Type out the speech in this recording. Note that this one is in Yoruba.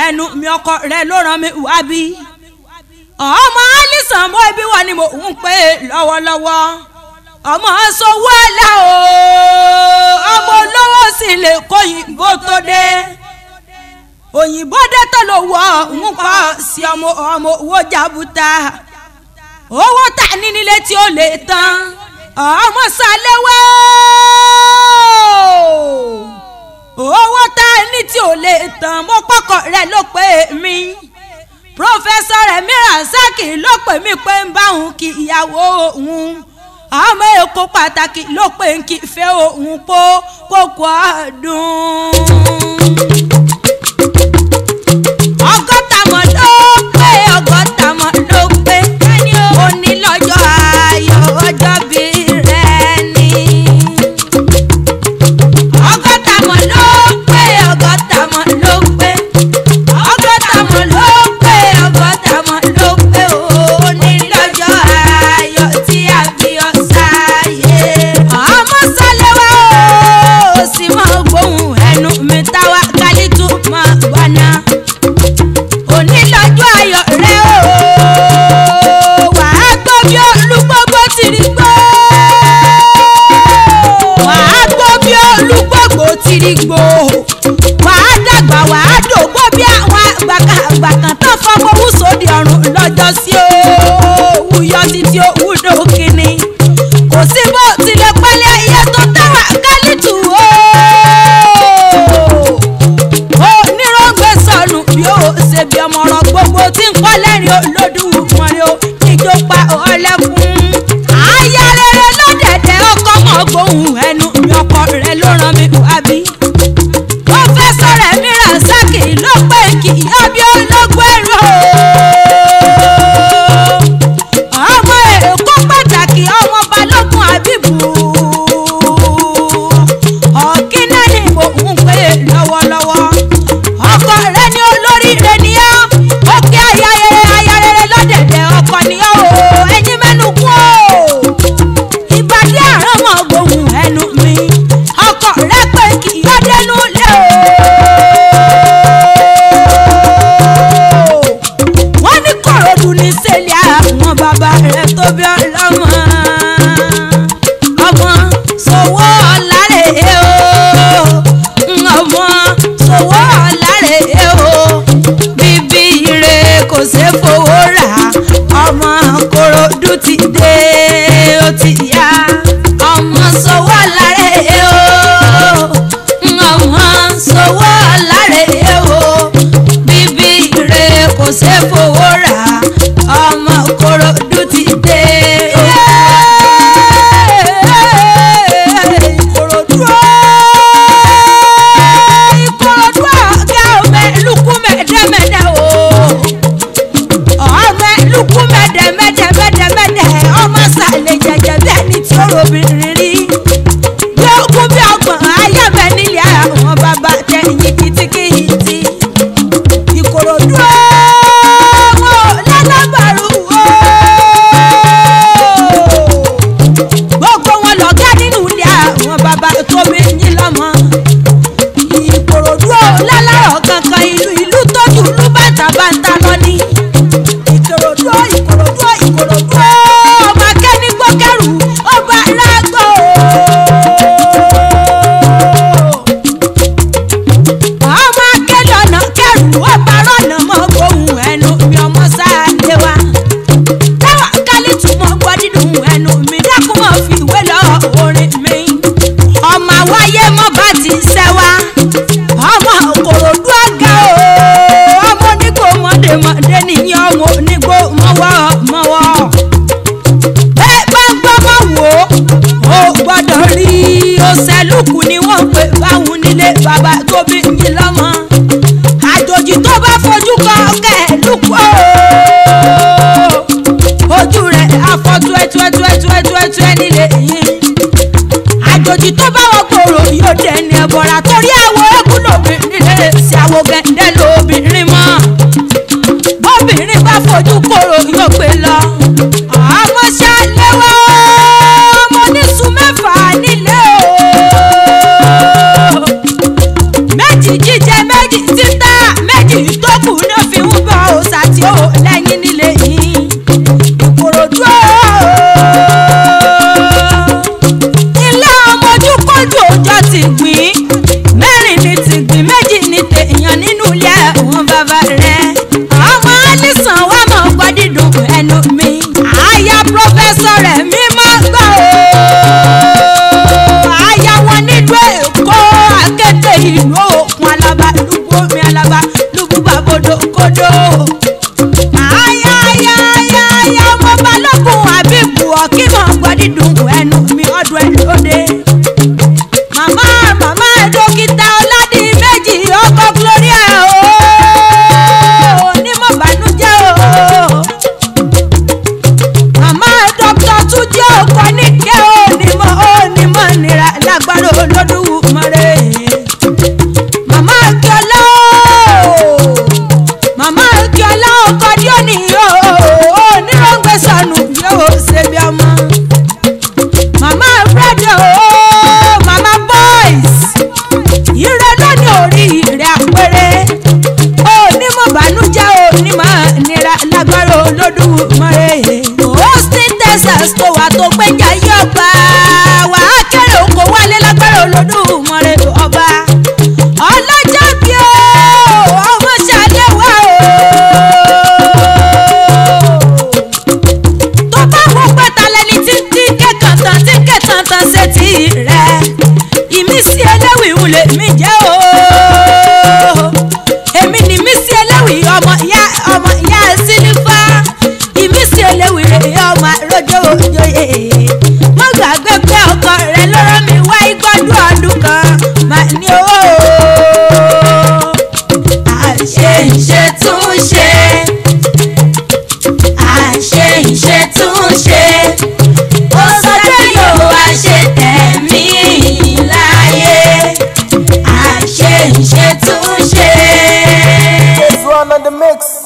ẹnu mi ọkọ rẹ ló rán mi wá bí. Ọmọ Alison mọ ibi wà ni mo ń pè lọ́wọ́lọ́wọ́. Ọmọ sowó ẹ̀là o, ọmọ olówó sì lè kóyìnbó tó dé. Òyìnbó dé tó lò wọ́ ń pọ̀ sí ọmọ ọmọ owó jàbúta. Owó tà ní nílé tí ó lè tán. Ọmọ Sàléwá owó tá ní tí ò lè tán mo pọkọ rẹ ló pè mí. Prọfẹsọ Rẹ̀mí Rasaki ló pè mí pé ń bá òun kí ìyàwó òun. Ọmọ Èkó pàtàkì ló pè ń kí fẹ́ òun kó kókó ọdún. 60 mọ̀ ló pé 60 mọ̀ ló pé òní lọ́jọ́ ayọ̀ ọjọ́ bí rẹ̀ ni. 60 mọ̀ ló pé 60 mọ̀ ló pé 60 mọ̀ ló pé 60 mọ̀ ló pé òní lọ́jọ́ ayọ̀ tí a bí ọ sáyé. Ọmọ Sàléwá ó sì máa gbóhùn ẹnu mi táwa kálítù máa gbọ́ná. Òní lọ́jọ́ ayọ̀ rẹ o, wàá gbọ́ bí olúgbógbó ti rí gbó. Wàá gbọ́ bí olúgbógbó ti rí gbó. Wàá dàgbà wàá dògbó bí àwọn àgbàkàgbà kan tán fọmọ owó sóde ọ̀run lọ́jọ́ sí o. Wúyọ títí owó dókínì. Kò sí bó tilẹ̀ pẹ́lẹ́ ayé tó táwa kálítù o. Onírọ̀gbẹ́ sọnù bí ó ṣe bí ọmọ ọ̀rọ̀ gbogbo tí ń kọ́ lẹ́rìn Olódùmarè o níjó pa ọlẹ́kùn. Aya rere lọ́dẹ̀dẹ̀ ọkọ mọ̀ gbóhùn ẹnu mi ọkọ rẹ̀ ló rán mi wá bí. Prọfẹsọ Rẹ̀mí Rasaki ló pé kí ọbí ológun ẹ̀rọ. Ọmọ Èkó pàtàkì ọmọ Balógun Àbíbù. Ọ̀kínná ni mò ń pè lọ́wọ́lọ́wọ́. Ọkọ rẹ ni olórí rẹ ni ọ́. Ó kí aya rere lọ́dẹ̀dẹ̀ ọkọ ni ọ́ o. Ẹyin mẹ́nu kú o. Ìbàdí àrán mọ̀ gbóhùn ẹnu mi. Ọkọ rẹ pé kí ọdẹnu lé o. Wọ́n ní Kòròdú ní sẹ́lẹ̀ àwọn bàbá rẹ̀ tó bí ọlọ́mọ. Ọmọ sowó ọ̀la rè é o. Ọmọ sowó ọ̀la rè é o. Bíbí ire kò ṣeé fowó rà. Ọmọ Kòròdú ti dé ó ti yá. Ọmọ sowó ọ̀la rè é o. Ọmọ sowó ọ̀la rè é o. Bíbí ire kò ṣeé fowó rà. Ọmọ Kòròdú ti dé. Ìkòròdú o, Ìkòròdú ọ̀gá ọmọ ẹlùkú mẹ́ẹ̀dẹ́mẹ́dẹ́ o. Ọmọ ẹlùkú mẹ́ẹ̀dẹ́mẹ́dẹ́mẹ́dẹ́mẹ́dẹ́ ọmọ sàlẹ̀ jẹjẹ bí ẹni tí ó robìnrin rí. Bí ogún bí ọgbọ̀n ayé mẹ́ nílé àwọn bàbá tẹ̀yìn kìtìkìtì. Ìkòròdú o, wọn ò lálábàárù o. Gbogbo wọn lọ̀gá nínú ilé àwọn bàbá tó bí yín lọ́mọ. Ìkòròdú ò lálárọ̀ kankan ìlú ìlú tójú ìlú bàtàbàtà lọ ní. Ìkòròdú ò Ìkòròdú ò Ìkòròdú ò ọmọ akẹ́ni gbọ́kẹ́rù ọba alágbó. Ọmọ akẹ́lọ́nà kẹrù ọba rọ̀nà mọ́ gbóhùn ẹnu mi ọmọ sáà wa. Táwa kálítù mọ́ gbọ́ dídùn ẹnu mi dákun mọ́ fi ìwé lọ orin mi. Ọmọ àwáyé mọ́ bá ti ṣẹ́ wa. Ọmọ Ìkòròdú ọ̀gá o. Ọmọ onígbò mọ́démọ́dé nìyẹn ọmọ onígbò mọ́wọ́ mọ́wọ́. Bẹ́ẹ̀ bá ń gbọ́ mọ́ wò ó, ó gbọ́dọ̀ rí òṣèlúkù ni wọ́n pè báwọn nílé bàbá tó bí yín lọ́mọ. Àjòjì tó bá fojú kọ kẹ́ẹ̀lúkù o. Ojú rẹ̀ afọ́ tuẹ́tuẹ́tuẹ́tuẹ́tuẹ́ nílé yín. Àjòjì tó bá wọ gbòòrò yóò dẹni ẹ̀bọ̀rà torí àwọ̀ eégún lóbìnrin lè ṣe àwọ̀ gẹ̀ǹdẹ̀ lóbìnrin mọ́. Bóbìnrin bá fojú kòrò yóò gbé lọ. Ọmọ Ṣàléwá ọmọ oníṣu mẹ́fà nílé o. Méjì jíjẹ méjì títà méjì tó Balógun Àbíbù ọ̀kímọ̀ gbọ́ dídùn ẹnu mi ọdún ẹ lóde. Màmá màmá dókítà Ọládìméjì ọkọ Gloria o onímọ̀ bànújẹ́ o. Màmá dókítà Túnjí ọkọ níkẹ́ onímọ̀ onímọ̀ nira lágbára Olódùmarè. Màmá Akíọ́lá o màmá Akíọ́lá ọkọ díòní o onírọ̀gbẹ́ sọnù yóò ṣe bí ọmọ. Màmá Fred o màmá boys ire lónìí orí rẹ̀ àpẹẹrẹ onímọ̀ bànújẹ́ onímọ̀ nira lágbára Olódùmarè. Austin Texas tó wà tó gbẹ́jà yí ọba wà á kéré oko wálé lágbára Olódùmarè ọba. Ọlọ́jọ́ bí o ọmọ ṣàlẹ̀ wá o. Tó bá wọ pẹ́ta lẹni tí ń tí kẹ́kàntàn tí kẹ́tàntàn ṣe ti rẹ̀ ìmísí ẹlẹ́wì ń lè mí jẹ́ o. Èmi ni ìmísí ẹlẹ́wì ọmọ ìyá sílífà ìmísí ẹlẹ́wì rẹ̀ ọmọ rọjò òjòyè. Mo gbàgbé pé ọkọ rẹ̀ ló rán mi wá igbọ́dún ọdún kan mà ní owó. Àṣe ìṣe tún ṣe àṣe ìṣe tún ṣe ó sọ pé yóò wá ṣe tẹ̀mí láyé àṣe ìṣe tún ṣe. This one on the mix.